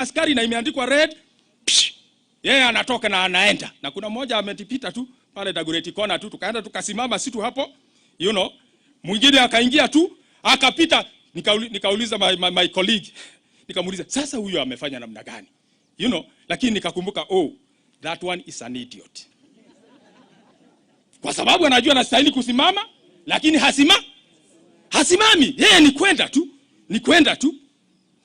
Askari na imeandikwa red, psh, yeye anatoka na anaenda. Na kuna mmoja ametipita tu pale Dagoretti Corner tu, tukaenda tukasimama situ hapo. Mwingine akaingia tu akapita, nikauliza my colleague, nikamuuliza, "Sasa huyo amefanya namna gani?" Lakini nikakumbuka, oh, that one is an idiot. Kwa sababu anajua anastahili kusimama, lakini hasimami. Yeye ni kwenda tu, ni kwenda tu.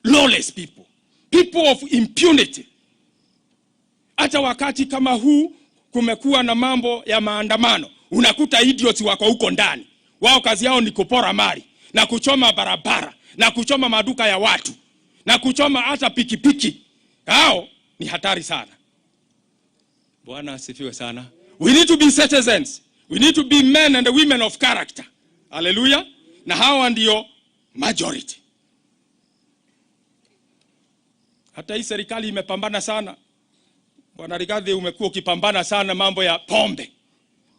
Lawless people, people of impunity. Hata wakati kama huu kumekuwa na mambo ya maandamano, unakuta idiots wako huko ndani, wao kazi yao ni kupora mali na kuchoma barabara na kuchoma maduka ya watu na kuchoma hata pikipiki. Hao ni hatari sana. Bwana asifiwe sana. We need to be citizens. We need to be men and women of character. Hallelujah. Na hawa ndio majority. Hata hii serikali imepambana sana. Bwana Rigathi, umekuwa ukipambana sana mambo ya pombe.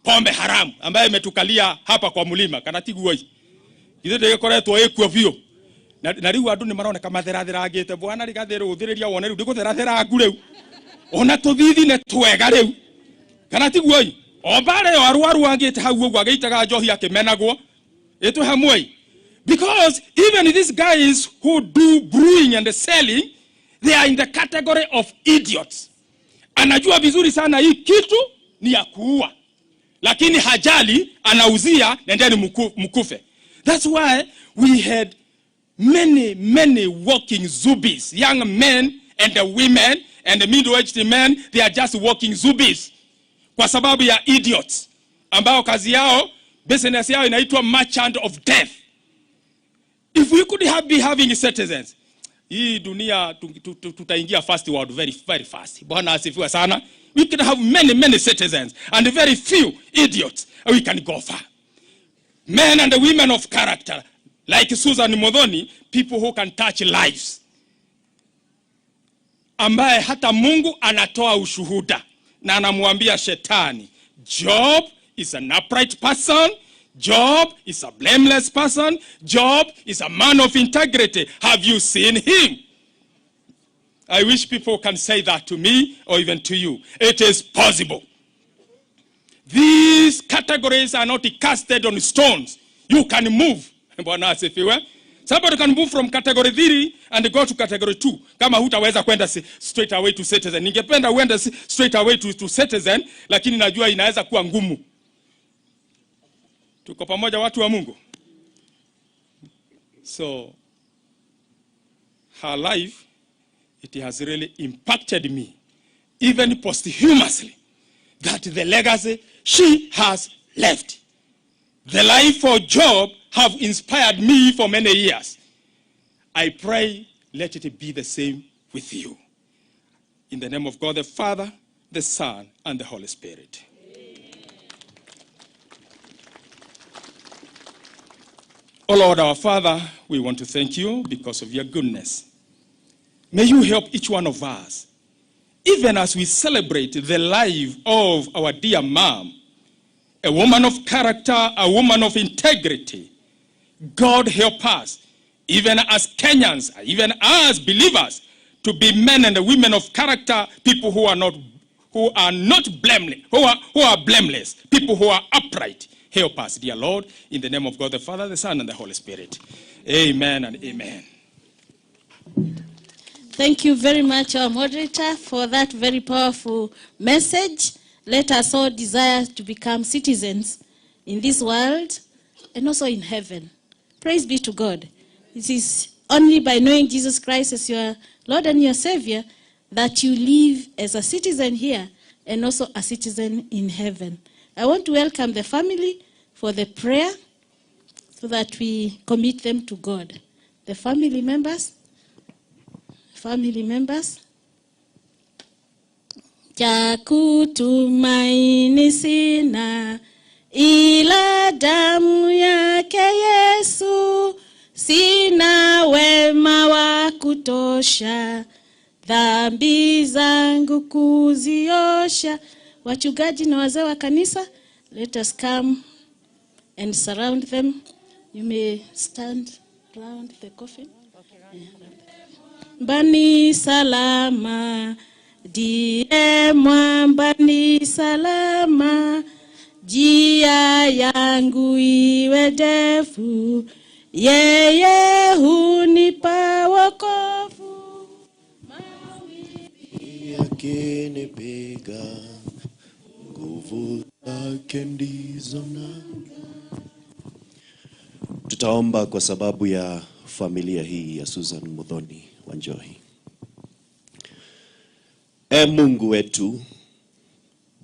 Pombe haramu ambayo imetukalia hapa kwa mlima kana tiguo ithe ndĩgĩkoretwo ĩkuo biũ na rĩu andũ nĩ maroneka matheratheraangĩte. Bwana Rigathi, rũthĩrĩria wone rĩu ndĩgũtheratherangu rĩu ona tũthithi nĩ twega rĩu kana tiguo o mbara ĩyo arwaruangĩte hau ũguo agĩitaga njohi akĩmenagwo ĩtwe hamwe, because even these guys who do brewing and selling, they are in the category of idiots. Anajua vizuri sana hii kitu ni ya kuua, lakini hajali, anauzia, nendeni mkufe. That's why we had many, many walking zombies, young men and the women and the middle-aged men. They are just walking zombies kwa sababu ya idiots ambao kazi yao, business yao inaitwa merchant of death. If we could be having citizens, hii dunia tutaingia first world very, very fast. Bwana asifiwe sana. We can have many, many citizens and very few idiots. We can go far. Men and women of character like Susan Muthoni, people who can touch lives, ambaye hata Mungu anatoa ushuhuda na anamwambia shetani, "Job is an upright person. Job is a blameless person. Job is a man of integrity. Have you seen him?" I wish people can say that to me or even to you. It is possible. These categories are not casted on stones. You can move. Bwana asifiwe. Somebody can move from category 3 and go to category 2. Kama hutaweza kwenda straight away to citizen. Ningependa uende straight away to citizen, lakini najua inaweza kuwa ngumu. Tuko pamoja, watu wa Mungu? So her life, it has really impacted me, even posthumously, that the legacy she has left. The life of Job have inspired me for many years. I pray, let it be the same with you. In the name of God the Father, the Son, and the Holy Spirit. Oh Lord, our Father, we want to thank you because of your goodness. May you help each one of us, even as we celebrate the life of our dear mom, a woman of character, a woman of integrity. God, help us, even as Kenyans, even as believers, to be men and women of character, people who are not blameless, who are blameless, people who are upright. Help us, dear Lord, in the name of God the Father, the Son, and the Holy Spirit. Amen and amen. Thank you very much, our moderator, for that very powerful message. Let us all desire to become citizens in this world and also in heaven. Praise be to God. It is only by knowing Jesus Christ as your Lord and your Savior that you live as a citizen here and also a citizen in heaven. I want to welcome the family for the prayer so that we commit them to God. The family members, family members. Cha kutumaini sina ila damu yake Yesu, sina wema wa kutosha dhambi zangu kuziosha. Wachungaji na wazee wa kanisa, let us come and surround them. You may stand round the coffin. Yeah. Mwamba ni salama, ndiye mwamba ni salama. Njia yangu iwe ndefu, yeye hunipa wokovu. Yakinipiga, nguvu zake ndizo na. Tutaomba kwa sababu ya familia hii ya Susan Muthoni Wanjohi. E Mungu wetu,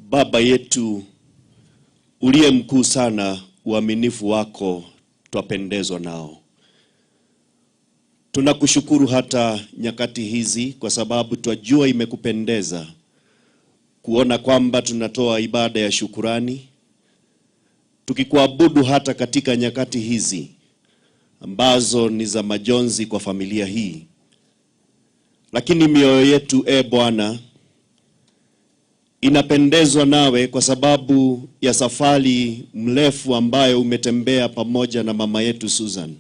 Baba yetu uliye mkuu sana, uaminifu wako twapendezwa nao. Tunakushukuru hata nyakati hizi kwa sababu twajua imekupendeza kuona kwamba tunatoa ibada ya shukurani tukikuabudu hata katika nyakati hizi ambazo ni za majonzi kwa familia hii. Lakini mioyo yetu, e Bwana, inapendezwa nawe kwa sababu ya safari mrefu ambayo umetembea pamoja na mama yetu Susan.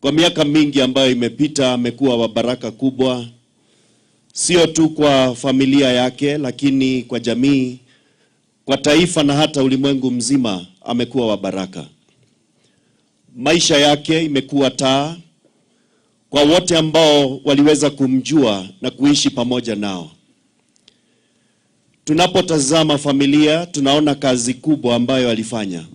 Kwa miaka mingi ambayo imepita, amekuwa wa baraka kubwa, sio tu kwa familia yake, lakini kwa jamii, kwa taifa na hata ulimwengu mzima amekuwa wa baraka. Maisha yake imekuwa taa kwa wote ambao waliweza kumjua na kuishi pamoja nao. Tunapotazama familia, tunaona kazi kubwa ambayo alifanya.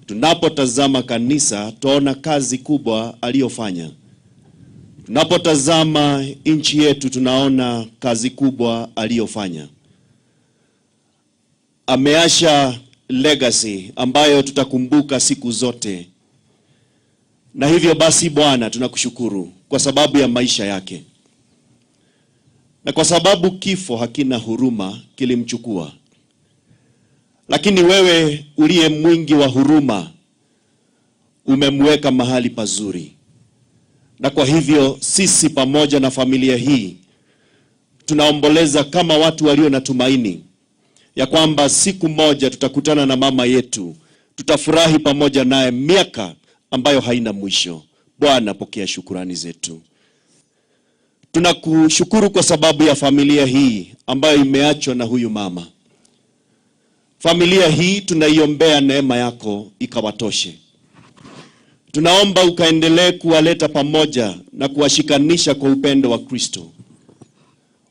Tunapotazama kanisa, tunaona kazi kubwa aliyofanya. Tunapotazama nchi yetu, tunaona kazi kubwa aliyofanya. Ameacha legacy ambayo tutakumbuka siku zote. Na hivyo basi, Bwana, tunakushukuru kwa sababu ya maisha yake, na kwa sababu kifo hakina huruma kilimchukua, lakini wewe uliye mwingi wa huruma umemweka mahali pazuri, na kwa hivyo sisi pamoja na familia hii tunaomboleza kama watu walio na tumaini ya kwamba siku moja tutakutana na mama yetu, tutafurahi pamoja naye miaka ambayo haina mwisho. Bwana, pokea shukurani zetu. Tunakushukuru kwa sababu ya familia hii ambayo imeachwa na huyu mama. Familia hii tunaiombea neema yako ikawatoshe. Tunaomba ukaendelee kuwaleta pamoja na kuwashikanisha kwa upendo wa Kristo,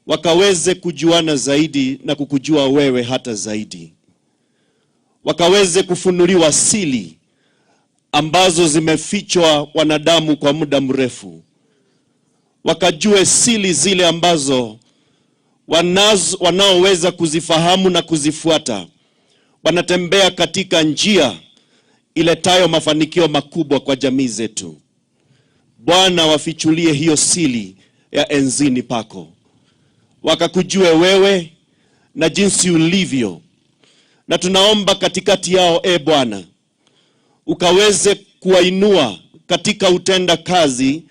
wakaweze kujuana zaidi na kukujua wewe hata zaidi, wakaweze kufunuliwa siri ambazo zimefichwa wanadamu kwa muda mrefu, wakajue siri zile ambazo wanaoweza kuzifahamu na kuzifuata, wanatembea katika njia iletayo mafanikio makubwa kwa jamii zetu. Bwana, wafichulie hiyo siri ya enzini pako, wakakujue wewe na jinsi ulivyo, na tunaomba katikati yao, e Bwana, ukaweze kuwainua katika utenda kazi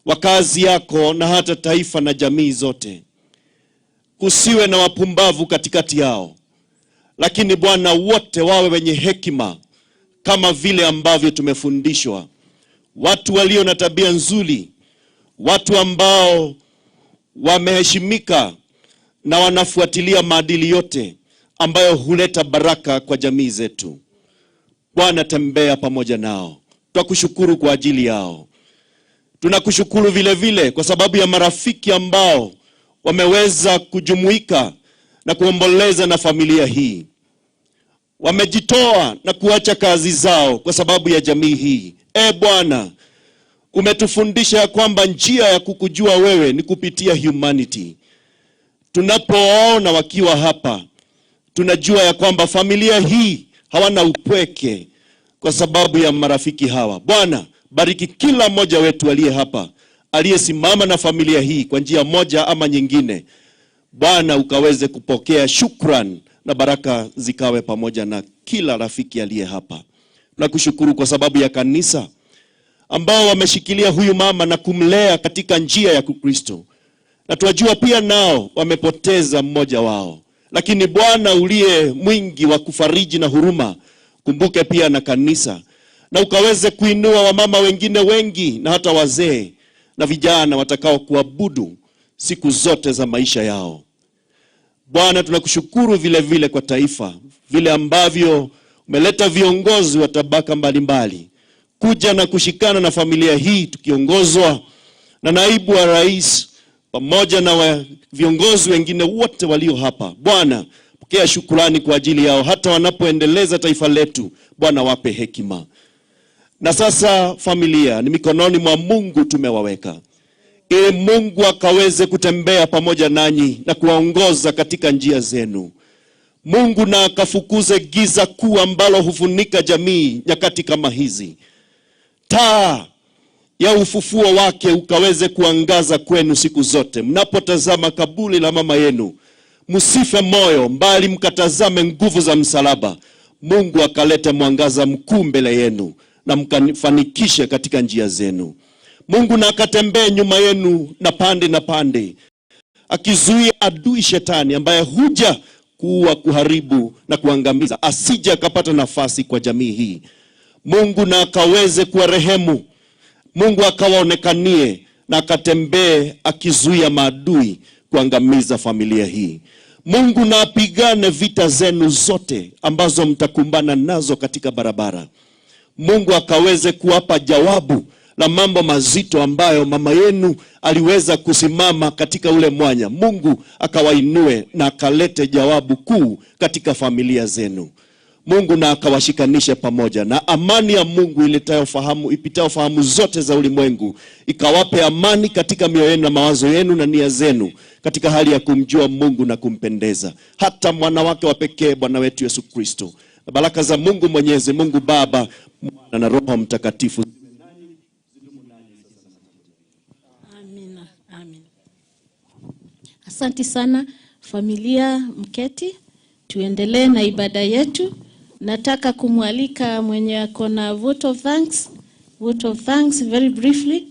wa kazi yako na hata taifa na jamii zote. Kusiwe na wapumbavu katikati yao, lakini Bwana, wote wawe wenye hekima kama vile ambavyo tumefundishwa, watu walio na tabia nzuri, watu ambao wameheshimika na wanafuatilia maadili yote ambayo huleta baraka kwa jamii zetu. Bwana, tembea pamoja nao, twakushukuru kwa ajili yao. Tunakushukuru vile vile kwa sababu ya marafiki ambao wameweza kujumuika na kuomboleza na familia hii. Wamejitoa na kuacha kazi zao kwa sababu ya jamii hii. E Bwana, umetufundisha ya kwamba njia ya kukujua wewe ni kupitia humanity. Tunapowaona wakiwa hapa, tunajua ya kwamba familia hii hawana upweke kwa sababu ya marafiki hawa. Bwana, bariki kila mmoja wetu aliye hapa, aliyesimama na familia hii kwa njia moja ama nyingine. Bwana, ukaweze kupokea shukran na baraka zikawe pamoja na kila rafiki aliye hapa. Nakushukuru kwa sababu ya kanisa ambao wameshikilia huyu mama na kumlea katika njia ya Kikristo, na twajua pia nao wamepoteza mmoja wao, lakini Bwana uliye mwingi wa kufariji na huruma, kumbuke pia na kanisa, na ukaweze kuinua wamama wengine wengi na hata wazee na vijana watakao kuabudu siku zote za maisha yao. Bwana, tunakushukuru vile vile kwa taifa, vile ambavyo umeleta viongozi wa tabaka mbalimbali kuja na kushikana na familia hii, tukiongozwa na naibu wa rais pamoja na viongozi wengine wote walio hapa. Bwana, pokea shukrani kwa ajili yao, hata wanapoendeleza taifa letu. Bwana, wape hekima. Na sasa familia ni mikononi mwa Mungu tumewaweka, ili Mungu akaweze kutembea pamoja nanyi na kuwaongoza katika njia zenu. Mungu na akafukuze giza kuu ambalo hufunika jamii nyakati kama hizi. Taa ya ufufuo wake ukaweze kuangaza kwenu siku zote. Mnapotazama kaburi la mama yenu, msife moyo, bali mkatazame nguvu za msalaba. Mungu akalete mwangaza mkuu mbele yenu na mkafanikishe katika njia zenu. Mungu na akatembee nyuma yenu na pande na pande, akizuia adui shetani ambaye huja kuua, kuharibu na kuangamiza, asije akapata nafasi kwa jamii hii. Mungu na akaweze kuwarehemu. Mungu akawaonekanie na akatembee akizuia maadui kuangamiza familia hii. Mungu na apigane vita zenu zote ambazo mtakumbana nazo katika barabara. Mungu akaweze kuwapa jawabu la mambo mazito ambayo mama yenu aliweza kusimama katika ule mwanya. Mungu akawainue na akalete jawabu kuu katika familia zenu. Mungu na akawashikanishe pamoja, na amani ya Mungu iletayo fahamu, ipitayo fahamu zote za ulimwengu, ikawape amani katika mioyo yenu na mawazo yenu na nia zenu, katika hali ya kumjua Mungu na kumpendeza, hata mwana wake wa pekee Bwana wetu Yesu Kristo. Na baraka za Mungu Mwenyezi, Mungu Baba, Mwana na Roho Mtakatifu. Amina, amina. Asante sana familia, mketi tuendelee na ibada yetu. Nataka kumwalika mwenye ako na vote of thanks, vote of thanks very briefly,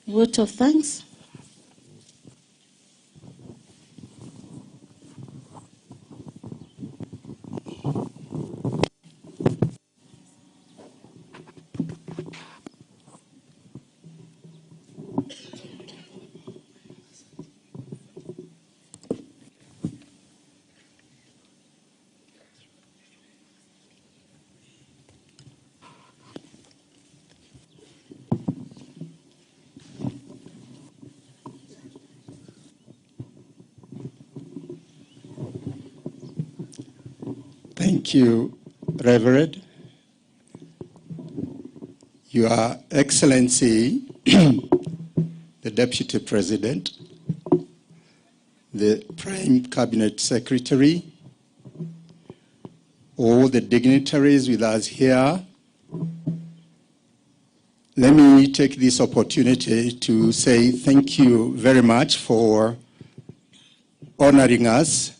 vote of thanks. Thank you, Reverend. Your Excellency, the Deputy President, the Prime Cabinet Secretary, all the dignitaries with us here, let me take this opportunity to say thank you very much for honoring us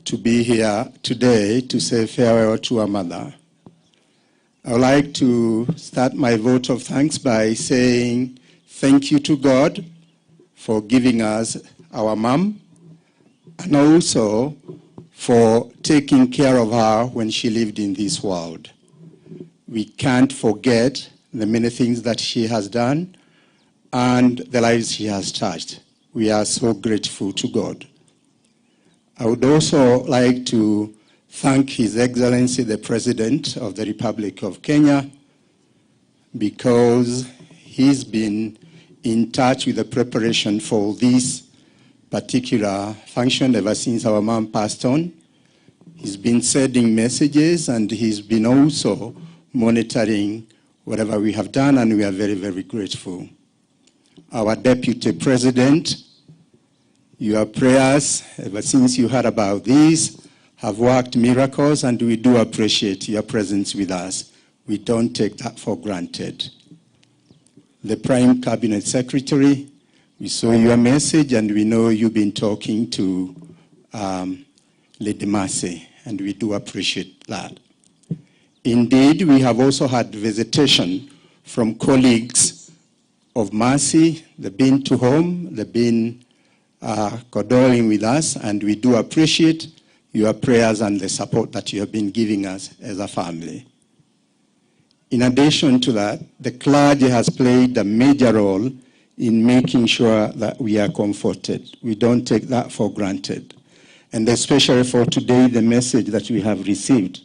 to be here today to say farewell to our mother. I would like to start my vote of thanks by saying thank you to God for giving us our mom and also for taking care of her when she lived in this world. We can't forget the many things that she has done and the lives she has touched. We are so grateful to God. I would also like to thank His Excellency the President of the Republic of Kenya, because he's been in touch with the preparation for this particular function ever since our mom passed on. He's been sending messages and he's been also monitoring whatever we have done, and we are very, very grateful. Our Deputy President, your prayers, ever since you heard about this, have worked miracles, and we do appreciate your presence with us. We don't take that for granted. The Prime Cabinet Secretary, we saw your message, and we know you've been talking to Lady Mercy, and we do appreciate that. Indeed, we have also had visitation from colleagues of Mercy. They've been to home, they've been condoling with us, and we do appreciate your prayers and the support that you have been giving us as a family. In addition to that, the clergy has played a major role in making sure that we are comforted. We don't take that for granted. And especially for today, the message that we have received,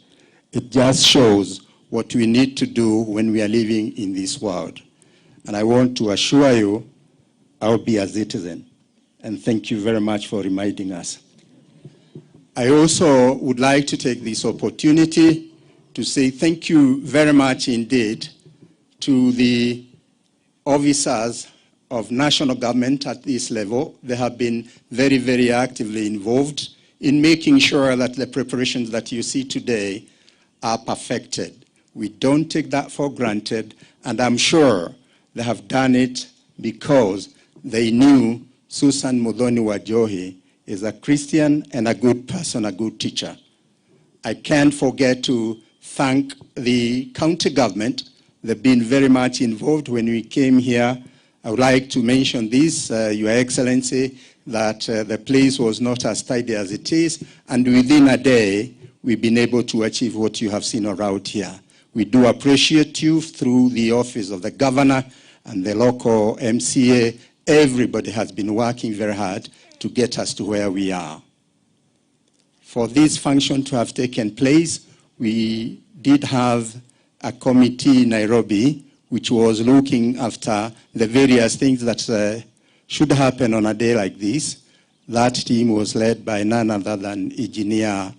it just shows what we need to do when we are living in this world. And I want to assure you, I'll be a citizen. And thank you very much for reminding us. I also would like to take this opportunity to say thank you very much indeed to the officers of national government at this level. They have been very, very actively involved in making sure that the preparations that you see today are perfected. We don't take that for granted, and I'm sure they have done it because they knew Susan Muthoni Wanjohi is a Christian and a good person, a good teacher. I can't forget to thank the county government. They've been very much involved when we came here. I would like to mention this, Your Excellency, that the place was not as tidy as it is, and within a day, we've been able to achieve what you have seen around here. We do appreciate you through the office of the governor and the local MCA. Everybody has been working very hard to get us to where we are. For this function to have taken place, we did have a committee in Nairobi which was looking after the various things that should happen on a day like this. That team was led by none other than Engineer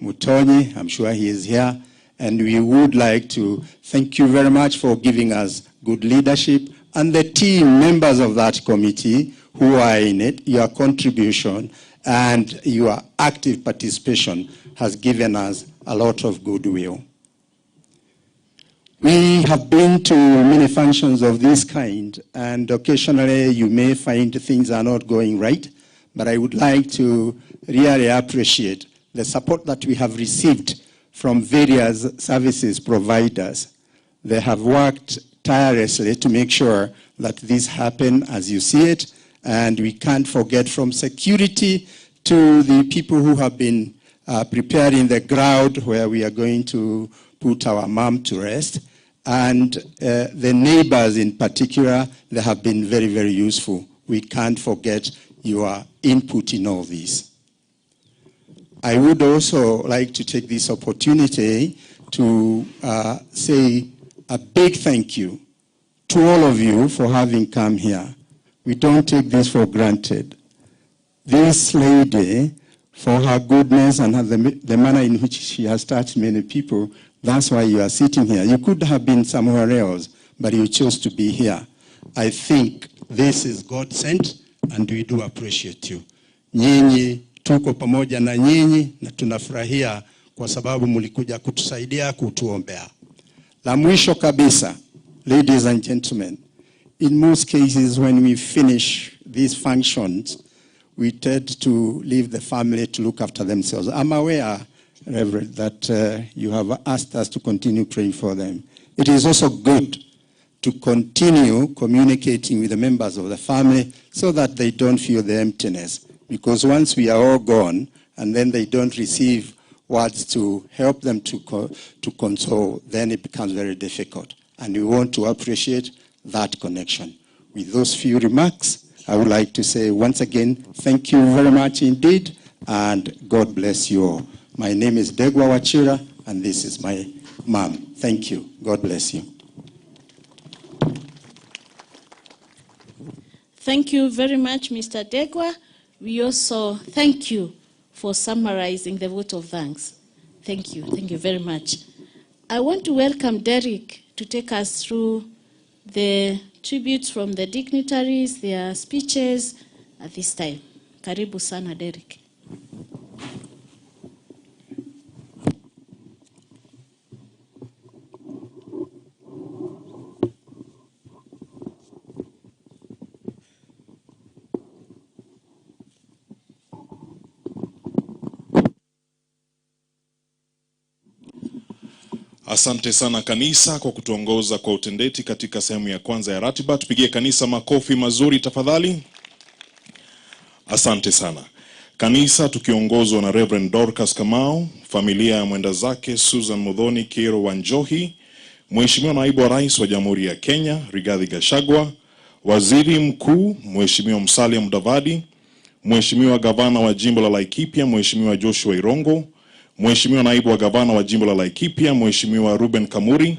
Mutonyi. I'm sure he is here. And we would like to thank you very much for giving us good leadership and the team members of that committee who are in it. Your contribution and your active participation has given us a lot of goodwill. We have been to many functions of this kind, and occasionally you may find things are not going right, but I would like to really appreciate the support that we have received from various services providers. They have worked tirelessly to make sure that this happens as you see it, and we can't forget from security to the people who have been preparing the ground where we are going to put our mom to rest, and the neighbors in particular, they have been very, very useful. We can't forget your input in all this. I would also like to take this opportunity to say a big thank you to all of you for having come here. We don't take this for granted. This lady, for her goodness and the manner in which she has touched many people, that's why you are sitting here. You could have been somewhere else, but you chose to be here. I think this is God sent, and we do appreciate you. Nyinyi tuko pamoja na nyinyi na tunafurahia kwa sababu mlikuja kutusaidia kutuombea. La mwisho kabisa, ladies and gentlemen, in most cases when we finish these functions, we tend to leave the family to look after themselves. I'm aware, Reverend, that you have asked us to continue praying for them. It is also good to continue communicating with the members of the family so that they don't feel the emptiness. Because once we are all gone and then they don't receive words to help them to console, then it becomes very difficult. And we want to appreciate that connection. With those few remarks, I would like to say once again, thank you very much indeed, and God bless you all. My name is Ndegwa Wachira, and this is my mom. Thank you. God bless you. Thank you very much, Mr. Ndegwa. We also thank you for summarizing the vote of thanks. Thank you. Thank you very much. I want to welcome Derek to take us through the tributes from the dignitaries, their speeches at this time. Karibu sana, Derek. Asante sana kanisa kwa kutuongoza kwa utendeti katika sehemu ya kwanza ya ratiba. Tupigie kanisa makofi mazuri tafadhali. Asante sana kanisa, tukiongozwa na Reverend Dorcas Kamau, familia ya mwenda zake Susan Muthoni Kiro Wanjohi, Mheshimiwa Naibu wa Rais wa Jamhuri ya Kenya Rigathi Gachagua, Waziri Mkuu Mheshimiwa Musalia Mudavadi, Mheshimiwa Gavana wa Jimbo la Laikipia Mheshimiwa Joshua Irongo, Mheshimiwa Naibu wa Gavana wa Jimbo la Laikipia Mheshimiwa Ruben Kamuri,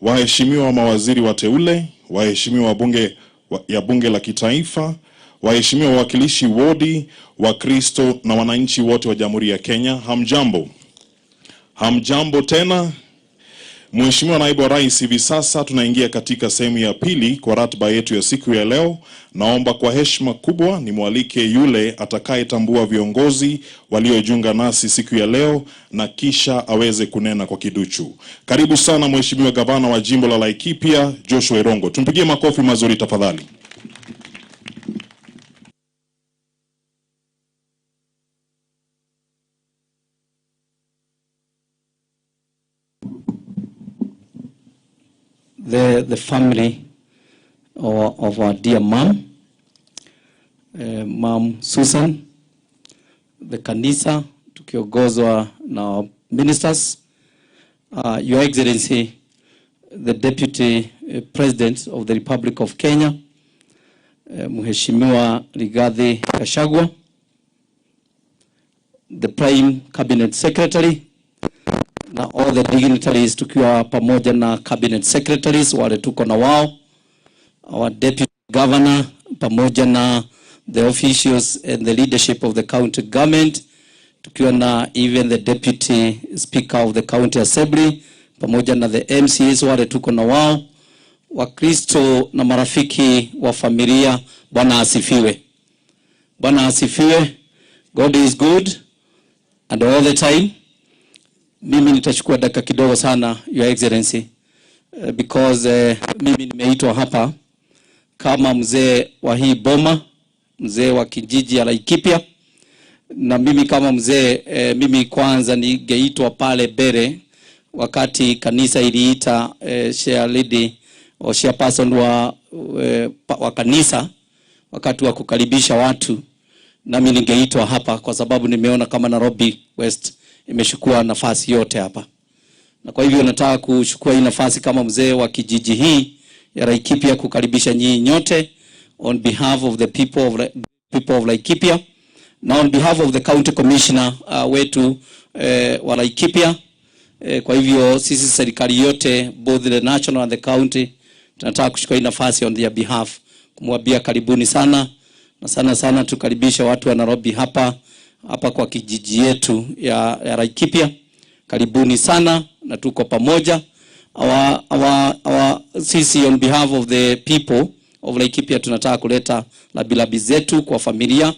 waheshimiwa mawaziri wateule, waheshimiwa wabunge ya Bunge la Kitaifa, waheshimiwa wawakilishi wodi, Wakristo na wananchi wote wa Jamhuri ya Kenya, hamjambo. Hamjambo tena. Mheshimiwa Naibu wa Rais, hivi sasa tunaingia katika sehemu ya pili kwa ratiba yetu ya siku ya leo. Naomba kwa heshima kubwa nimwalike yule atakayetambua viongozi waliojiunga nasi siku ya leo na kisha aweze kunena kwa kiduchu. Karibu sana Mheshimiwa Gavana wa Jimbo la Laikipia, Joshua Irongo. Tumpigie makofi mazuri tafadhali. The family of our dear mom, Mom Susan, the kanisa tukiongozwa na ministers, Your Excellency, the Deputy President of the Republic of Kenya, Mheshimiwa Rigathi Gachagua, the Prime Cabinet Secretary, na all the dignitaries tukiwa pamoja na cabinet secretaries wale tuko na wao, our deputy governor pamoja na the officials and the leadership of the county government, tukiwa na even the deputy speaker of the county assembly pamoja na the MCAs wale tuko na wao, Wakristo na marafiki wa familia. Bwana asifiwe. Bwana asifiwe. God is good and all the time. Mimi nitachukua dakika kidogo sana, Your Excellency, because mimi nimeitwa hapa kama mzee wa hii boma, mzee wa kijiji ya Laikipia, na mimi kama mzee, mimi kwanza ningeitwa pale mbele wakati kanisa iliita chair lady or chairperson wa kanisa wakati wa kukaribisha watu, nami ningeitwa hapa kwa sababu nimeona kama Nairobi West imechukua nafasi yote hapa, na kwa hivyo nataka kuchukua hii nafasi kama mzee wa kijiji hii ya Laikipia kukaribisha nyinyi nyote on behalf of the people of Laikipia na on behalf of the county commissioner wetu wa Laikipia. Kwa hivyo sisi serikali yote, both the national and the county, tunataka kuchukua hii nafasi on their behalf kumwambia karibuni sana, na sana sana tukaribisha watu wa Nairobi hapa hapa kwa kijiji yetu ya Laikipia. Karibuni sana na tuko pamoja. Sisi on behalf of the people of Laikipia tunataka kuleta rambirambi zetu kwa familia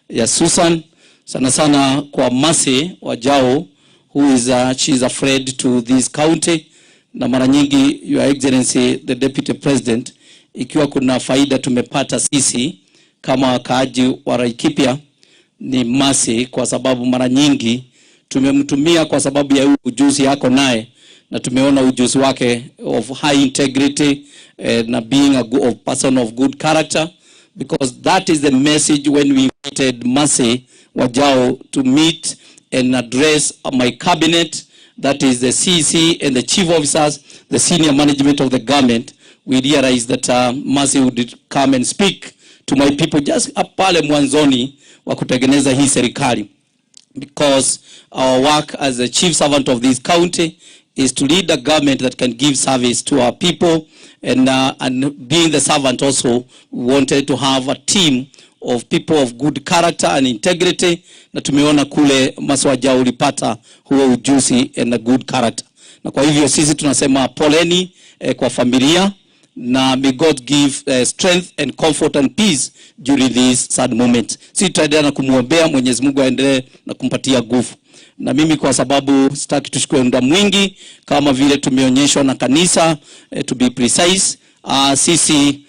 ya Susan, sana sana kwa Mercy Wajao, who is a, she is a friend to this county, na mara nyingi, Your Excellency the Deputy President, ikiwa kuna faida tumepata sisi kama wakaaji wa Laikipia ni Mercy, kwa sababu mara nyingi tumemtumia kwa sababu ya ujuzi yako naye, na tumeona ujuzi wake of high integrity na being a good, of person of good character, because that is the message when we invited Mercy Wajao to meet and address my cabinet, that is the CC and the chief officers, the senior management of the government. We realized that Mercy would come and speak to my people just pale mwanzoni wa kutengeneza hii serikali, because our work as a chief servant of this county is to lead a government that can give service to our people, and being the servant also, we wanted to have a team of people of good character and integrity, na tumeona kule Mercy Wajao ulipata huo ujuzi and a good character, na kwa hivyo sisi tunasema poleni kwa familia, na may God give strength and comfort and peace during this sad moment. Sisi tutaendelea na kumwombea Mwenyezi Mungu aendelee na kumpatia nguvu. Na mimi kwa sababu sitaki tuchukue muda mwingi kama vile tumeonyeshwa na kanisa, to be precise, sisi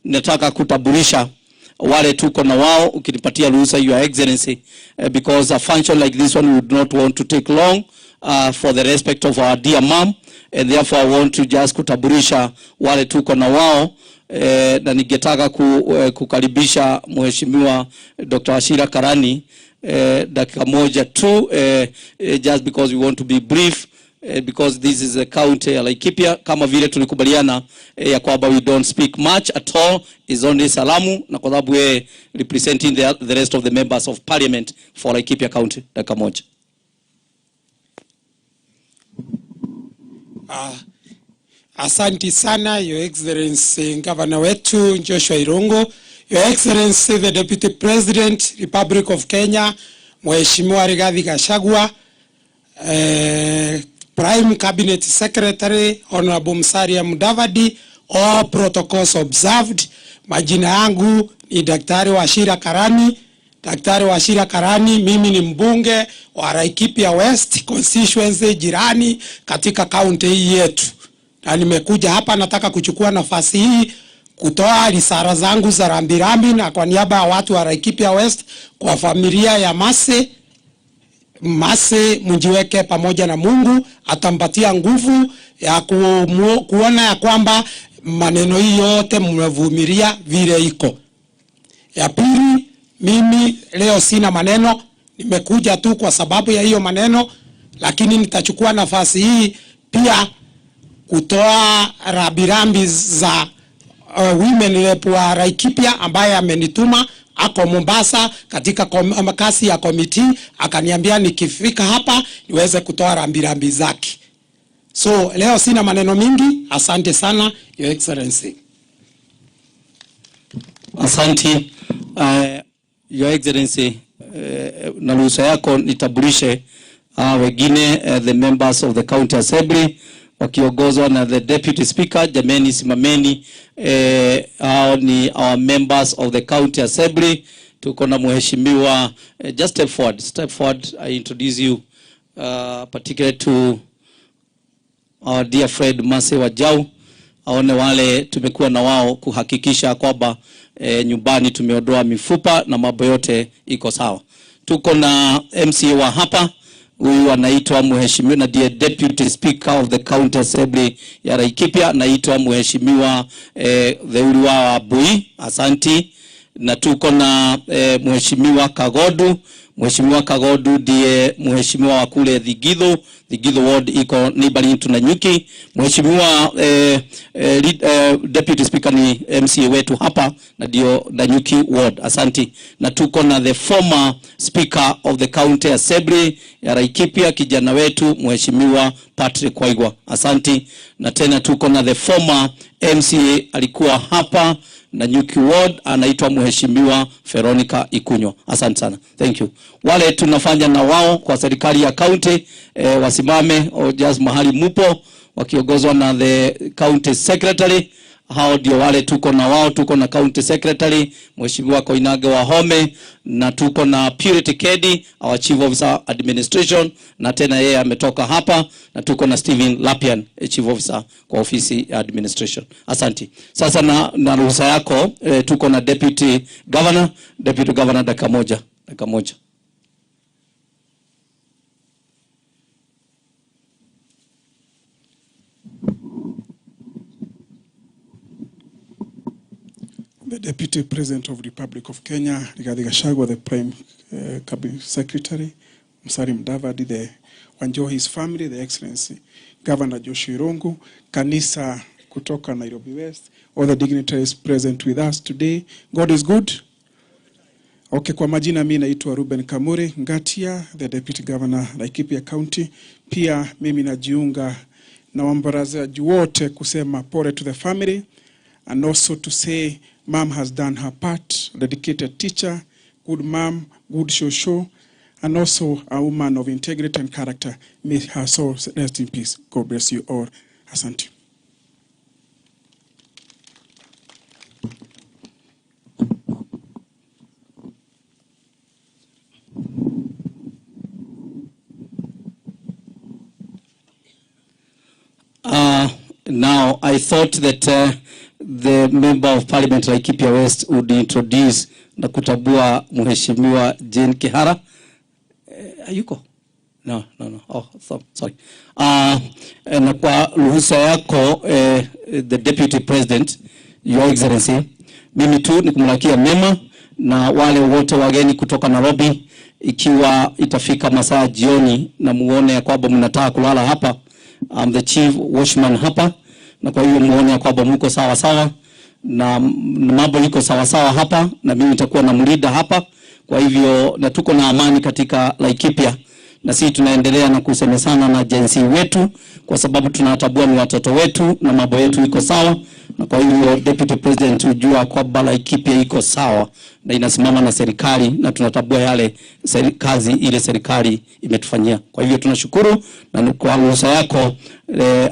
nataka kutambulisha wale tuko na wao, ukinipatia ruhusa, Your Excellency, because a function like this one we would not want to take long for the respect of our dear mom, and therefore I want to just kutambulisha wale tuko na wao, na ningetaka kukaribisha Mheshimiwa Dr. Wachira Karani, dakika moja tu, just because we want to be brief. because this is a county ya Laikipia, kama vile tulikubaliana ya kwamba we don't speak much at all, is only salamu, na kwa sababu yeye representing the rest of the members of parliament for Laikipia County. Dakika moja. Asanti sana, Your Excellency Governor wetu Joshua Irungu, Your Excellency the Deputy President, Republic of Kenya, Mheshimiwa Rigathi Gachagua, Prime Cabinet Secretary Honorable Musalia Mudavadi, all protocols observed. Majina yangu ni Daktari Wachira Karani. Daktari Wachira Karani, mimi ni mbunge wa Laikipia West constituency jirani katika kaunti hii yetu, na nimekuja hapa, nataka kuchukua nafasi hii kutoa risala zangu za rambirambi na kwa niaba ya watu wa Laikipia West kwa familia ya Mase. Mase, mjiweke pamoja na Mungu, atampatia nguvu ya kuona ya kwamba maneno hii yote mmevumilia vile iko. Ya pili, mimi leo sina maneno, nimekuja tu kwa sababu ya hiyo maneno, lakini nitachukua nafasi hii pia kutoa rambirambi za women rep wa Laikipia ambaye amenituma, ako Mombasa katika kazi ya committee, akaniambia nikifika hapa niweze kutoa rambirambi zake. So leo sina maneno mingi, asante sana, Your Excellency. Asante. Your Excellency, na ruhusa yako nitambulishe wengine, the members of the County Assembly wakiongozwa na the Deputy Speaker. Jameni, simameni. Hao ni our members of the County Assembly. Tuko na mheshimiwa, just step forward, step forward. I introduce you particularly to our dear friend Mase Wajau, aone wale tumekuwa na wao kuhakikisha kwamba nyumbani tumeondoa mifupa na mambo yote iko sawa. Tuko na MCA wa hapa, huyu anaitwa mheshimiwa na ndiye Deputy Speaker of the County Assembly ya Laikipia, anaitwa mheshimiwa Theuri wa Bui, asanti. Na tuko na mheshimiwa Kagodu. Mheshimiwa Kagodu ndiye mheshimiwa wa kule Thigithu. Thigithu ward iko neighboring to Nanyuki. Mheshimiwa Deputy Speaker ni MCA wetu hapa na ndio Nanyuki ward. Asanti. Na tuko na the former Speaker of the County Assembly ya Laikipia, kijana wetu mheshimiwa Patrick Waigwa. Asanti. Na tena tuko na the former MCA alikuwa hapa Nanyuki ward, anaitwa mheshimiwa Veronica Ikunywa. Asante sana. Thank you. Wale tunafanya na wao kwa serikali ya county, wasimame or just mahali mupo wakiongozwa na the county secretary. Hao ndio wale tuko na wao. Tuko na county secretary mheshimiwa Koinange Wahome, na tuko na Purity Kedi, our chief officer administration, na tena yeye ametoka hapa, na tuko na Stephen Lapian, chief officer kwa ofisi ya administration. Asante. Sasa na ruhusa yako, tuko na deputy governor. Deputy governor, dakika moja, dakika moja. The Deputy President of the Republic of Kenya, Rigathi Gachagua, the Prime Cabinet Secretary, Musalia Mudavadi, the Wanjohi's family, the Excellency Governor Joshua Irungu, kanisa kutoka Nairobi West, all the dignitaries present with us today. God is good. Okay, kwa majina mimi naitwa Ruben Kamuri Ngatia, the Deputy Governor Laikipia County. Pia mimi najiunga na waombolezaji wote kusema pole to the family and also to say mom has done her part, dedicated teacher, good mom, good shosho, and also a woman of integrity and character. May her soul rest in peace. God bless you all. Asante. Now, I thought that the member of parliament Laikipia West would introduce na kutambua Mheshimiwa Jane Kihara. Hayuko? No, no, no. Oh, so, sorry. Na kwa ruhusa yako, the Deputy President, Your Excellency, mimi tu nikumlakia mema na wale wote wageni kutoka Nairobi, ikiwa itafika masaa jioni na muone ya kwamba mnataka kulala hapa, I'm the chief watchman hapa, na kwa hiyo muone ya kwamba muko sawa sawa na mambo iko sawa sawa hapa, na mimi nitakuwa na mlinda hapa. Kwa hivyo na tuko na amani katika Laikipia, na sisi tunaendelea na kusemesana na Gen Z wetu, kwa sababu tunatambua ni watoto wetu na mambo yetu iko sawa. Na kwa hivyo Deputy President, hujua kwamba Laikipia iko sawa na inasimama na serikali na tunatambua yale kazi ile serikali imetufanyia. Kwa hivyo tunashukuru, na kwa ruhusa yako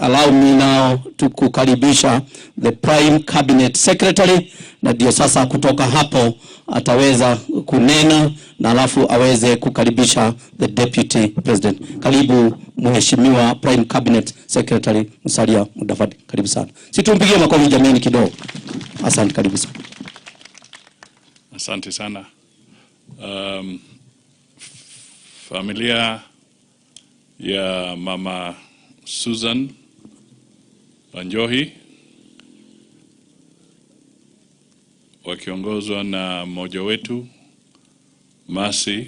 allow me now to kukaribisha the Prime Cabinet Secretary, na ndio sasa kutoka hapo ataweza kunena na alafu aweze kukaribisha the Deputy President. Karibu Mheshimiwa Prime Cabinet Secretary Musalia Mudavadi, karibu sana. Si tumpigie makofi jameni kidogo. Asante, karibu sana. Asante sana. Familia ya Mama Susan Wanjohi wakiongozwa na mmoja wetu Mercy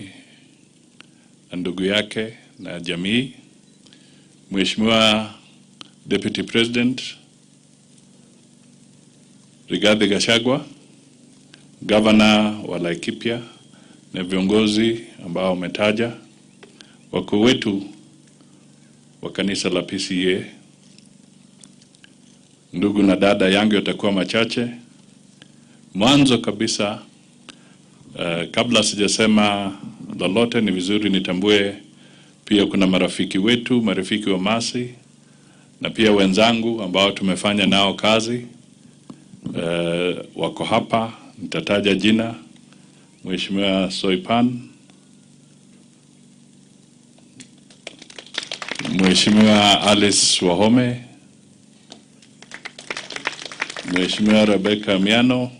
na ndugu yake na jamii, Mheshimiwa Deputy President Rigathi Gachagua, Governor wa Laikipia na viongozi ambao wametaja, wakuu wetu wa kanisa la PCEA, ndugu na dada yangu yatakuwa machache. Mwanzo kabisa, kabla sijasema lolote, ni vizuri nitambue pia kuna marafiki wetu, marafiki wa Mercy na pia wenzangu ambao tumefanya nao kazi, wako hapa. Nitataja jina Mheshimiwa Soipan, Mheshimiwa Alice Wahome, Mheshimiwa Rebecca Miano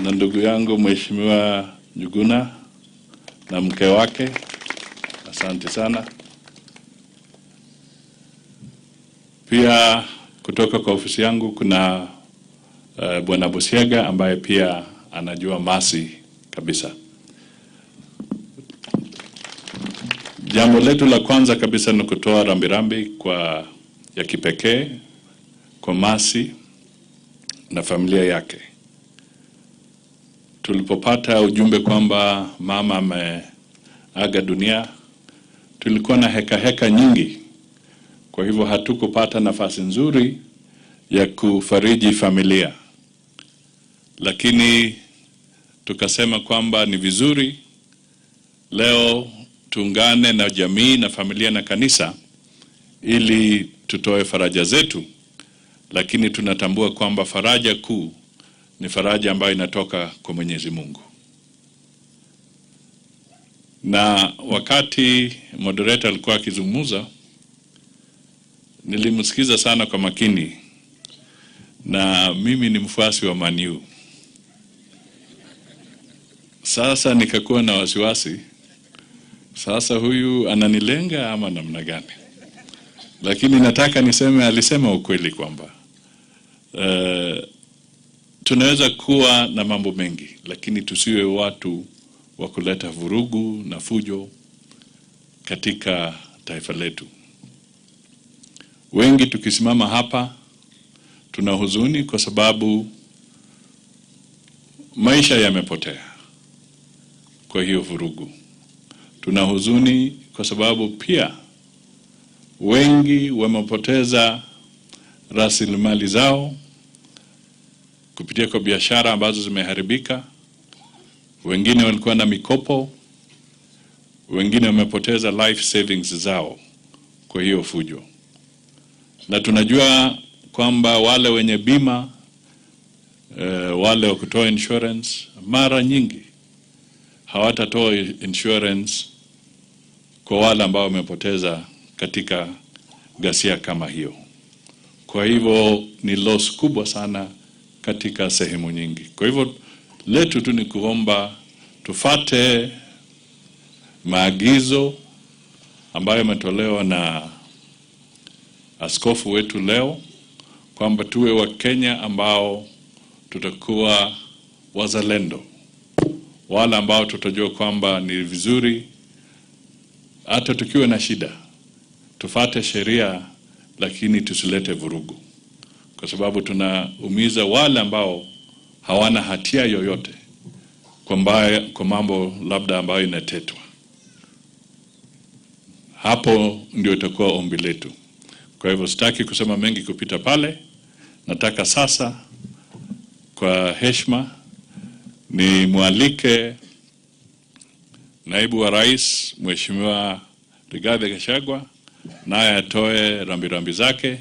na ndugu yangu Mheshimiwa Njuguna na mke wake. Asante sana. Pia kutoka kwa ofisi yangu kuna Bwana Busiega ambaye pia anajua Mercy kabisa. Jambo letu la kwanza kabisa ni kutoa rambirambi kwa ya kipekee kwa Mercy na familia yake. Tulipopata ujumbe kwamba mama ameaga dunia, tulikuwa na heka heka nyingi. Kwa hivyo hatukupata nafasi nzuri ya kufariji familia. Lakini tukasema kwamba ni vizuri leo tuungane na jamii na familia na kanisa ili tutoe faraja zetu, lakini tunatambua kwamba faraja kuu ni faraja ambayo inatoka kwa Mwenyezi Mungu. Na wakati moderator alikuwa akizungumza, nilimsikiza sana kwa makini, na mimi ni mfuasi wa Man U. Sasa nikakuwa na wasiwasi, sasa huyu ananilenga ama namna gani? Lakini nataka niseme, alisema ukweli kwamba tunaweza kuwa na mambo mengi, lakini tusiwe watu wa kuleta vurugu na fujo katika taifa letu. Wengi tukisimama hapa tuna huzuni kwa sababu maisha yamepotea kwa hiyo vurugu. Tuna huzuni kwa sababu pia wengi wamepoteza rasilimali zao kupitia kwa biashara ambazo zimeharibika. Wengine walikuwa na mikopo, wengine wamepoteza life savings zao kwa hiyo fujo. Na tunajua kwamba wale wenye bima, wale wa kutoa insurance mara nyingi hawatatoa insurance kwa wale ambao wamepoteza katika ghasia kama hiyo. Kwa hivyo ni loss kubwa sana katika sehemu nyingi. Kwa hivyo letu tu ni kuomba tufate maagizo ambayo yametolewa na askofu wetu leo, kwamba tuwe wa Kenya ambao tutakuwa wazalendo, wale ambao tutajua kwamba ni vizuri hata tukiwa na shida Tufate sheria, lakini tusilete vurugu, kwa sababu tunaumiza wale ambao hawana hatia yoyote kwa mambo labda ambayo inatetwa. Hapo ndio itakuwa ombi letu. Kwa hivyo sitaki kusema mengi kupita pale. Nataka sasa kwa heshima nimwalike Naibu wa Rais Mheshimiwa Rigathi Gachagua naye atoe rambirambi zake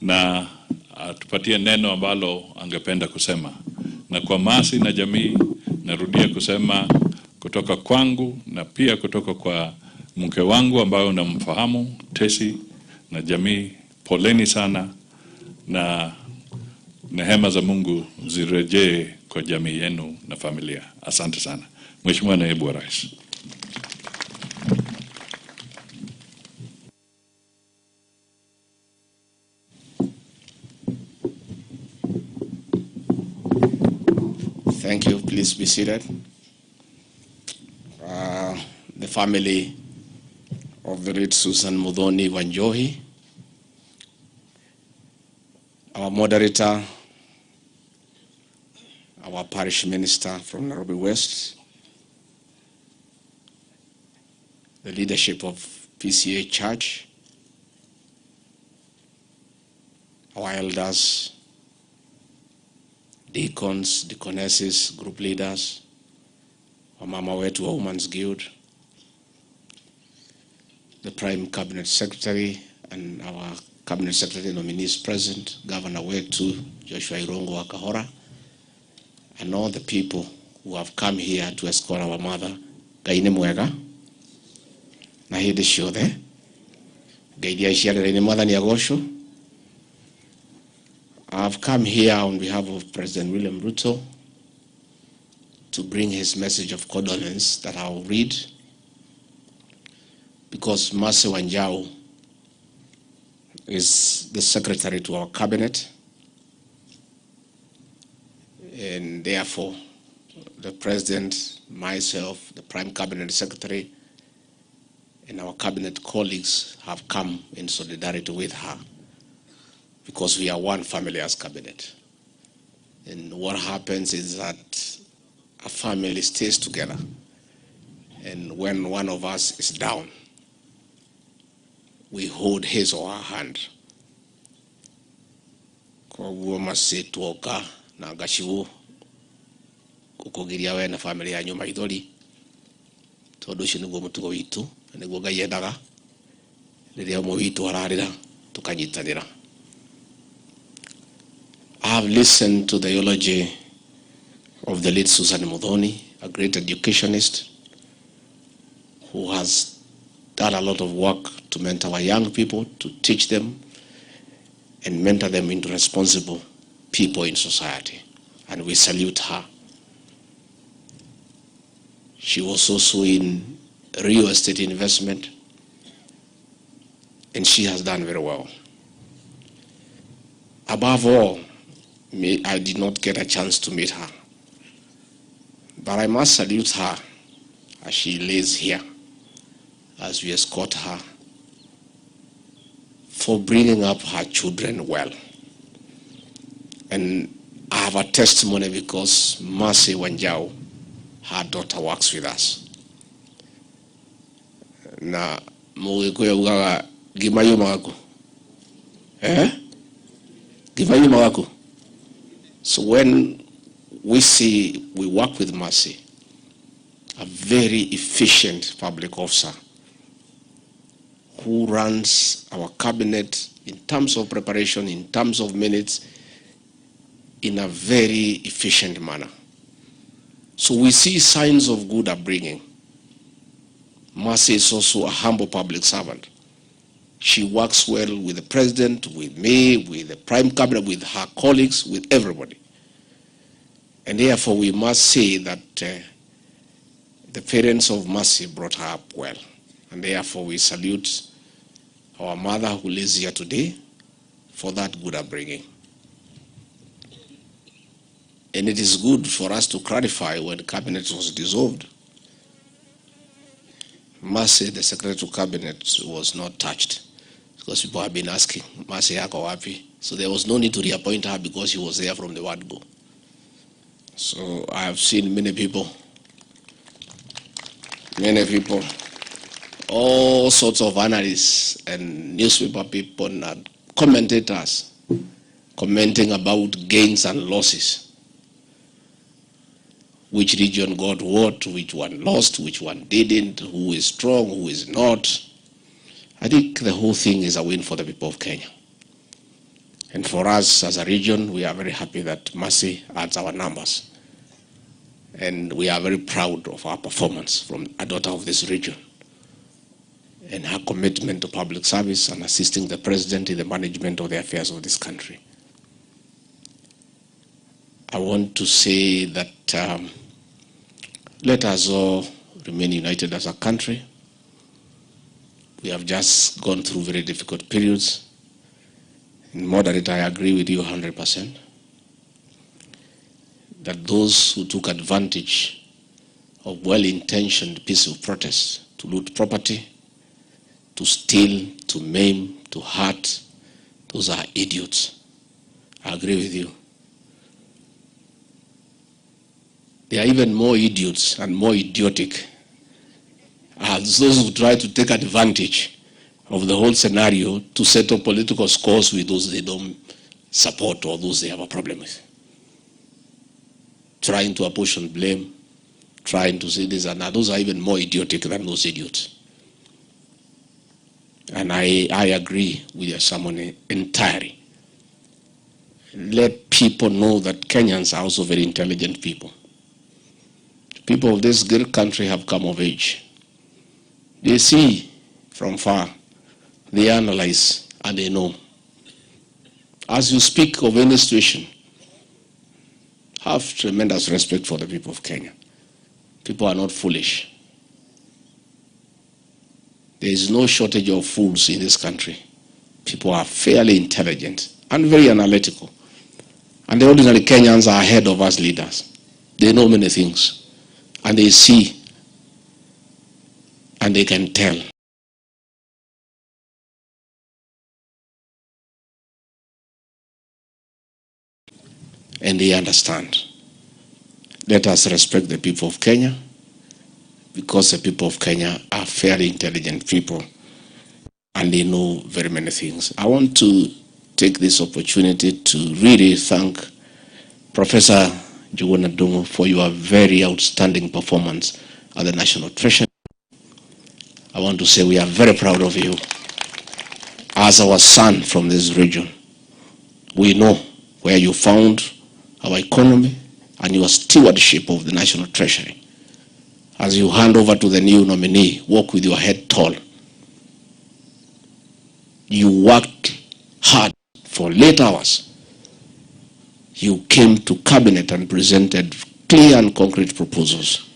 na atupatie neno ambalo angependa kusema. Na kwa Mercy na jamii, narudia kusema kutoka kwangu na pia kutoka kwa mke wangu ambayo unamfahamu Tesi, na jamii, poleni sana na nehema za Mungu zirejee kwa jamii yenu na familia. Asante sana. Mheshimiwa Naibu wa Rais. Thank you. Please be seated. The family of the late Susan Muthoni Wanjohi, our moderator, our parish minister from Nairobi West, the leadership of PCEA Church, our elders, deacons, deaconesses, group leaders, wamama wetu wa Women's Guild, the Prime Cabinet Secretary and our Cabinet Secretary nominees present, Governor wetu Joshua Irungu wa Kahora, and all the people who have come here to escort our mother. Ngai nĩ mwega na hĩndĩ ciothe. Ngai iria iciarĩra-inĩ Mwathani agocwo. I've come here on behalf of President William Ruto to bring his message of condolence that I'll read, because Mercy Wanjau is the secretary to our cabinet, and therefore the president, myself, the prime cabinet secretary, and our cabinet colleagues have come in solidarity with her, because we are one family as cabinet. And what happens is that a family stays together, and when one of us is down, we hold his or her hand. Koguo Mercy tuoka na ngacigu gukugiria we na family yanyu maithori, tondu ucio niguo mutugo witu na niguo Ngai endaga. Riria umwe witu ararira tukanyitanira. I have listened to the eulogy of the late Susan Muthoni, a great educationist who has done a lot of work to mentor our young people, to teach them and mentor them into responsible people in society. And we salute her. She was also in real estate investment, and she has done very well. Above all, I did not get a chance to meet her, but I must salute her as she lays here, as we escort her, for bringing up her children well. And I have a testimony because Mercy Wanjau, her daughter, works with us. Na Mũgĩkũyũ augaga ngima yumaga kũ? Eh? Ngima yumaga kũ? So when we see, we work with Mercy, a very efficient public officer who runs our cabinet in terms of preparation, in terms of minutes, in a very efficient manner. So we see signs of good upbringing. Mercy is also a humble public servant. She works well with the president, with me, with the prime cabinet, with her colleagues, with everybody. And therefore we must say that the parents of Mercy brought her up well. And therefore we salute our mother who lives here today for that good upbringing. And it is good for us to clarify when the cabinet was dissolved, Mercy, the Secretary to Cabinet, was not touched because people have been asking, Mercy yako wapi? So there was no need to reappoint her because she was there from the word go. So I have seen many people, many people, all sorts of analysts and newspaper people and commentators commenting about gains and losses. Which region got what, which one lost, which one didn't, who is strong, who is not. I think the whole thing is a win for the people of Kenya. And for us as a region, we are very happy that Mercy adds our numbers. And we are very proud of our performance from a daughter of this region and her commitment to public service and assisting the president in the management of the affairs of this country. I want to say that let us all remain united as a country. We have just gone through very difficult periods. And Moderator, I agree with you 100% that those who took advantage of well-intentioned peaceful protests to loot property, to steal, to maim, to hurt, those are idiots. I agree with you. They are even more idiots and more idiotic as those who try to take advantage of the whole scenario to settle political scores with those they don't support or those they have a problem with. Trying to apportion blame, trying to say this and that. Those are even more idiotic than those idiots. And I agree with your sermon entirely. Let people know that Kenyans are also very intelligent people. People of this great country have come of age. They see from far, they analyze, and they know. As you speak of any situation, have tremendous respect for the people of Kenya. People are not foolish. There is no shortage of fools in this country. People are fairly intelligent and very analytical. And the ordinary Kenyans are ahead of us leaders. They know many things. And they see. And they can tell. And they understand. Let us respect the people of Kenya, because the people of Kenya are fairly intelligent people and they know very many things. I want to take this opportunity to really thank Professor Njuguna Ndung'u for your very outstanding performance at the National Treasury. I want to say we are very proud of you as our son from this region. We know where you found our economy and your stewardship of the National Treasury. As you hand over to the new nominee, walk with your head tall. You worked hard for late hours. You came to cabinet and presented clear and concrete proposals.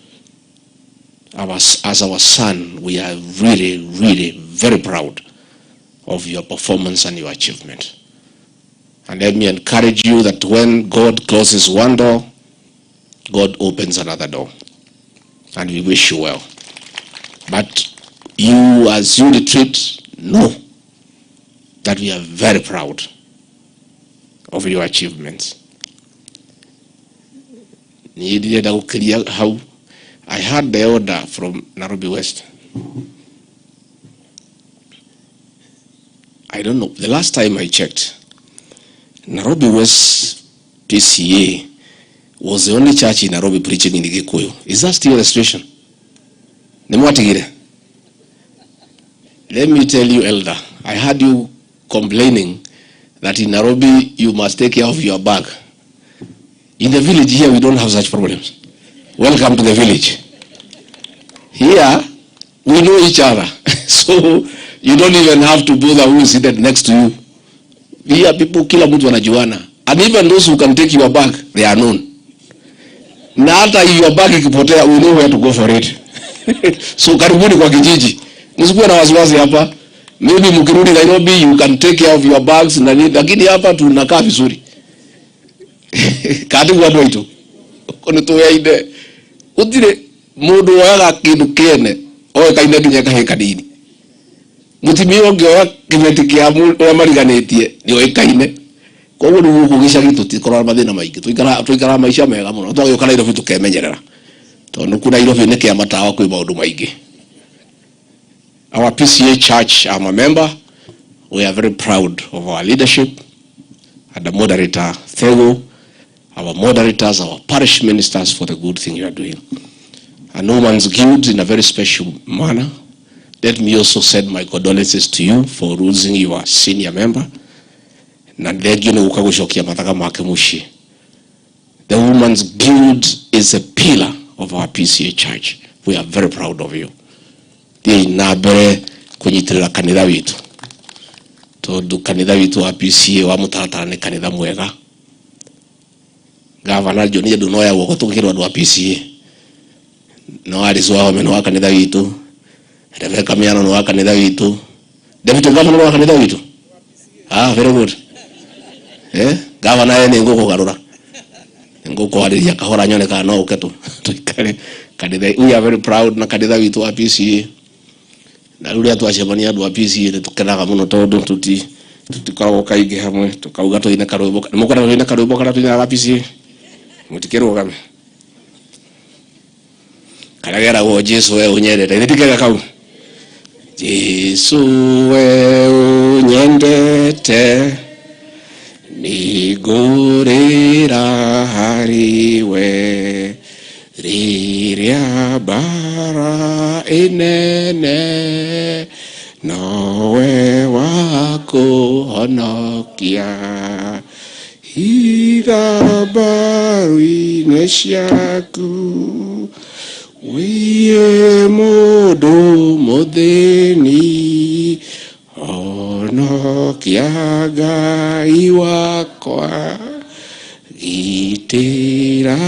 As our son, we are really, really very proud of your performance and your achievement. And let me encourage you that when God closes one door, God opens another door. And we wish you well. But you, as you retreat, know that we are very proud of your achievements. I had the order from Nairobi West. I don't know. The last time I checked, Nairobi West PCA was the only church in Nairobi preaching in Gikuyu. Is that still the situation? Nimwatigire. Let me tell you, Elder, I heard you complaining that in Nairobi you must take care of your bag. In the village here, we don't have such problems. Welcome to the village. Here, we know each other. So you don't even have to bother who is seated next to you. Here people, kila mtu anajuana. And even those who can take your bag, they are known. Na hata your bag ikipotea, we know where to go for it. So karibuni kwa kijiji. Msikuwe na wasiwasi hapa. Maybe mkirudi Nairobi, you can take care of your bags na nini, lakini hapa tunakaa vizuri. Kati kwa andũ aitũ. Nĩ tũyaine. Gũtirĩ mũndũ woyaga kĩndũ kĩene Oĩkaine nginya kahĩĩ kanini. Mũtumia ũngĩoya kĩbeti kĩa ũrĩa mariganĩtie nĩ oĩkaine. Koguo rĩu gũkũ gĩcagi tũtikoragwo na mathĩna maingĩ, tũikaraga maica mega mũno. Twagĩũka Nairobi tũkemenyerera, tondũ kũ Nairobi nĩ kĩa matawa kwĩ maũndũ maingĩ. Our PCEA church, I'm a member. We are very proud of our leadership and the moderator, Thego, our moderators, our parish ministers for the good thing you are doing. And Women's Guild in a very special manner. Let me also send my condolences to you for losing your senior member. Na thengio nĩ gũka gũcokia mathaga make mũciĩ. The Women's Guild is a pillar of our PCEA church. We are very proud of you. Thiĩi na mbere kũnyitĩrĩra kanitha witũ, tondũ kanitha witũ wa PCEA wa mũtaratara nĩ kanitha mwega. Gavana John ndũnoya guoko tũgĩkĩrwo andũ a PCEA. No Alice Wahome nĩ wa kanitha witũ, Rebecca Miano nĩ wa kanitha witũ, Deputy Governor nĩ wa kanitha witũ. Ah, very good. Gavana ye nĩ ngũkũgarũra, ngũkwarĩria kahora nyone kana no ũke tũikare kanitha. We are very proud na kanitha witũ wa PCEA. Na rĩu rĩrĩa twacemania andũ a PCEA nĩ tũkenaga mũno, tondũ tũtikoragwo kaingĩ hamwe, tũkauga tũine karwĩmbo. Nĩ mũkwenda tũine karwĩmbo karĩa tũinaga PCEA? Mũtikĩrũgame karĩa geragwo "Jesu we ũnyendete". Nĩ tikega kau? Jesu we ũnyendete, nĩngũrĩra harĩ we rĩrĩa mbara ĩnene, nowe wa kũhonokia. Iga mbaru-inĩ ciaku, wĩye mũndũ mũthĩni, honokia Ngai wakwa, gitĩra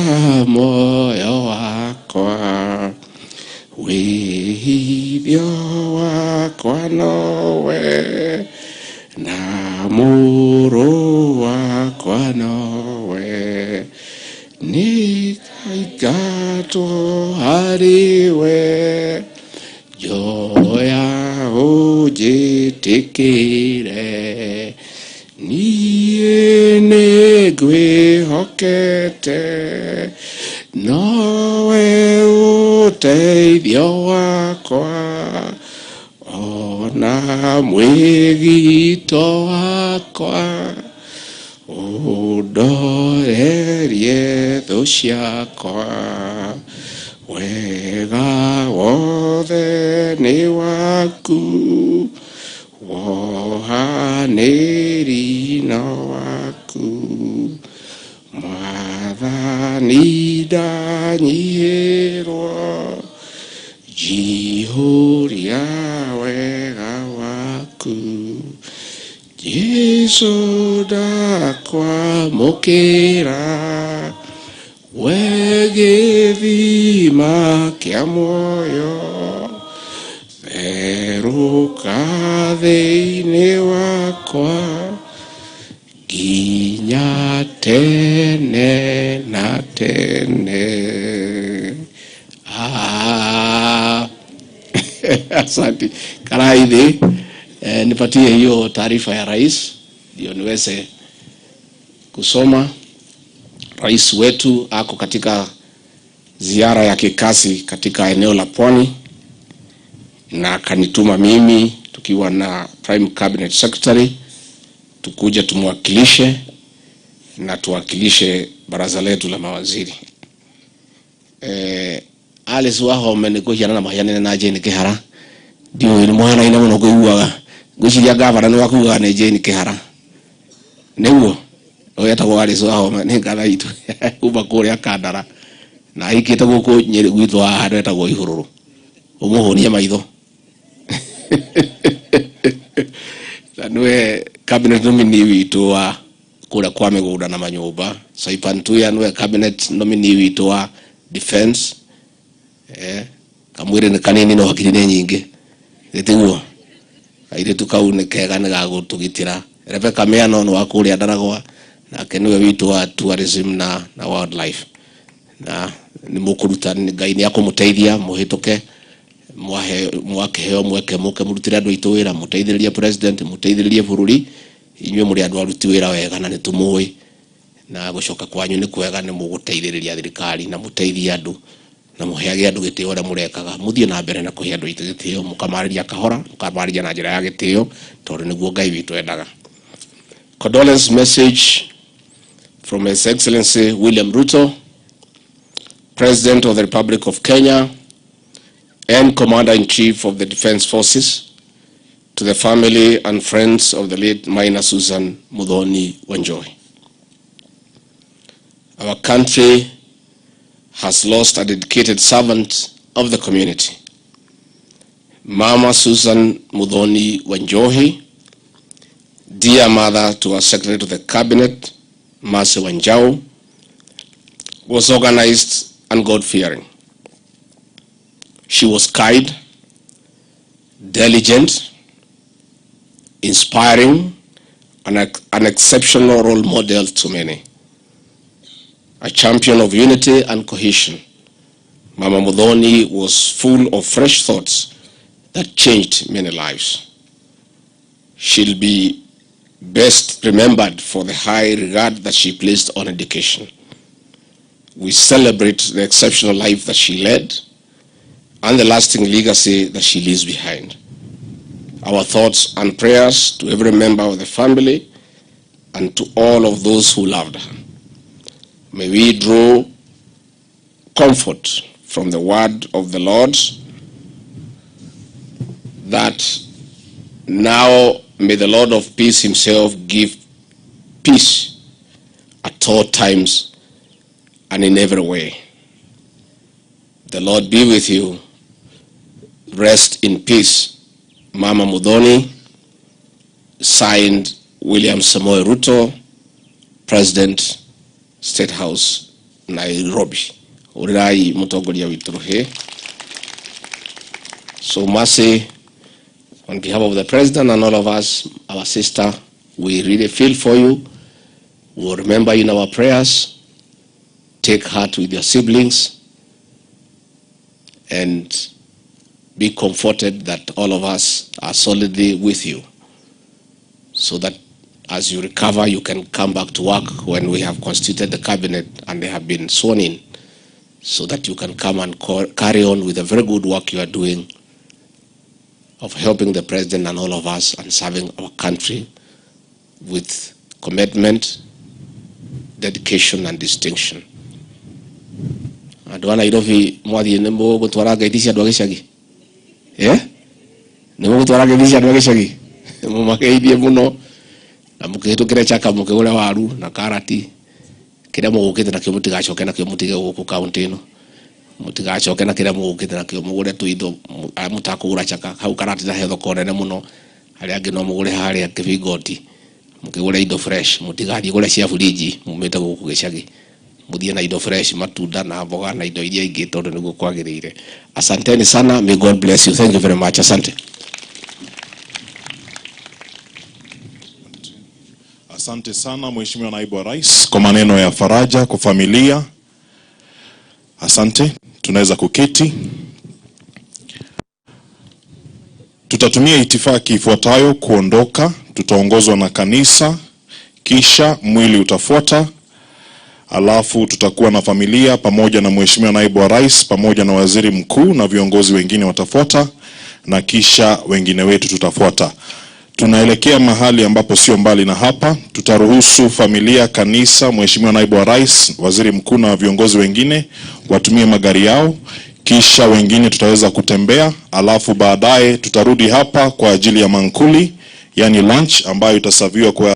muoyo wakwa. Wĩhithio wakwa nowe, na mũrũ wakwa nowe, nĩngaingatwo harĩ we, njoya ũnjĩtĩkĩre. Niĩ nĩngwĩhokete, nowe ũteithio wakwa, ona mwĩgito wakwa, ũndorerie thũ ciakwa. Wega wothe nĩ waku, wohanĩri no waku. Mwathani, ndanyihĩrwo, njihũria wega waku. Jesu, ndakwamũkĩra, we gĩthima kĩa muoyo, therũka thĩinĩ wakwa nginya tene na tene. Ah. Asante. Karaidhi, nipatie hiyo taarifa ya rais ndio niweze kusoma. Rais wetu ako katika ziara ya kikazi katika eneo la Pwani na akanituma mimi tukiwa na Prime Cabinet Secretary tukuje tumwakilishe na tuwakilishe baraza letu la mawaziri. Alice Wahome nĩ kũhiana na mahianĩre na Jane Kĩhara, ndiũĩ nĩ mũhanaine mũno, kũiguaga ngwĩciria gavana nĩ wakugaga nĩ Jane Kĩhara, nĩguo ũyũ etagwo Alice Wahome nĩ ngatha itũ kuma kũrĩa Kandara na ahikĩte gũkũ Nyĩrĩ gwitũ haha handũ etagwo Ihũrũrũ, ũmũhũnie maitho, na nĩwe cabinet nominee witũ wa kũrĩa kwa mĩgũnda na manyũmba. Soipan Tuya nĩwe cabinet nominee witũ wa defense. Kamwĩrĩ nĩ kanini no hakiri nĩ nyingĩ, gĩtiguo kairĩtu kau nĩ kega, nĩ gagũtũgitĩra. Rebecca Miano nĩ wa kũrĩa Ndaragwa, nake nĩwe witũ wa tourism na wildlife, na nĩ mũkũruta, Ngai nĩ akũmũteithia mũhĩtũke. Mwakiheo mweke muke murutire andu aitu wira, muteithiririe president, muteithiririe bururi. Inyuĩ mũrĩ andũ aruti wĩra wega na nĩtũmũĩ, na gũcoka kwanyu nĩ kwega, nĩ mũgũteithĩrĩria thirikari na mũteithie andũ na mũheage andũ gĩtĩo ũrĩa mũrekaga. Mũthiĩ na mbere na kũhe andũ aitũ gĩtĩo, mũkamarĩria kahora, mũkamarĩria na njĩra ya gĩtĩo, tondũ nĩguo Ngai witũ endaga. Condolence message from His Excellency William Ruto, President of the Republic of Kenya and Commander-in-Chief of the Defense Forces, to the family and friends of the late Maina Susan Muthoni Wanjohi. Our country has lost a dedicated servant of the community. Mama Susan Muthoni Wanjohi, dear mother to our Secretary to the Cabinet, Mercy Wanjau, was organized and God-fearing. She was kind, diligent, inspiring, and an exceptional role model to many. A champion of unity and cohesion, Mama Muthoni was full of fresh thoughts that changed many lives. She'll be best remembered for the high regard that she placed on education. We celebrate the exceptional life that she led and the lasting legacy that she leaves behind. Our thoughts and prayers to every member of the family and to all of those who loved her. May we draw comfort from the word of the Lord that now may the Lord of peace himself give peace at all times and in every way. The Lord be with you. Rest in peace, Mama Muthoni. Signed, William Samoei Ruto, President, State House, Nairobi. Urirai mutongoria witũ rũhĩ. So Mercy, on behalf of the President and all of us, our sister, we really feel for you. We will remember you in our prayers. Take heart with your siblings and be comforted that all of us are solidly with you, so that as you recover, you can come back to work when we have constituted the cabinet and they have been sworn in, so that you can come and carry on with the very good work you are doing of helping the president and all of us and serving our country with commitment, dedication and distinction. Andũ a Nairobi, mwathiĩ nĩ mũgũtwara ngeithi cia andũ a gĩcagi, eh? Nĩ mũgũtwara ngeithi cia andũ a gĩcagi, mũmageithie mũno, na mũkĩhĩtũkĩre Chaka mũkĩgũre waru na karati. Kĩrĩa mũgũkĩte nakĩo mũtigacoke nakĩo, mũtige gũkũ kaũntĩ ĩno, mũtigacoke na kĩrĩa mũgũkĩte nakĩo, mũgũre tũindo arĩa mũtakũgũra Chaka hau Karatina he thoko nene mũno, arĩa angĩ no mũgũre harĩa Kĩbingoti, mũkĩgũre indo fresh, mũtigathiĩ gũre cia buriji mumĩte gũkũ gĩcagi, mũthiĩ na indo fresh, matunda na mboga na indo iria ingĩ, tondũ nĩguo kwagĩrĩire. Asanteni sana. May God bless you. Thank you very much. Asante. Asante sana Mheshimiwa Naibu wa Rais kwa maneno ya faraja kwa familia. Asante, tunaweza kuketi. Tutatumia itifaki ifuatayo kuondoka. Tutaongozwa na kanisa, kisha mwili utafuata, alafu tutakuwa na familia pamoja na Mheshimiwa Naibu wa Rais pamoja na Waziri Mkuu na viongozi wengine watafuata, na kisha wengine wetu tutafuata. Tunaelekea mahali ambapo sio mbali na hapa. Tutaruhusu familia, kanisa, Mheshimiwa Naibu wa Rais, Waziri Mkuu na viongozi wengine watumie magari yao, kisha wengine tutaweza kutembea, alafu baadaye tutarudi hapa kwa ajili ya mankuli, yani lunch, ambayo itasaviwa kwa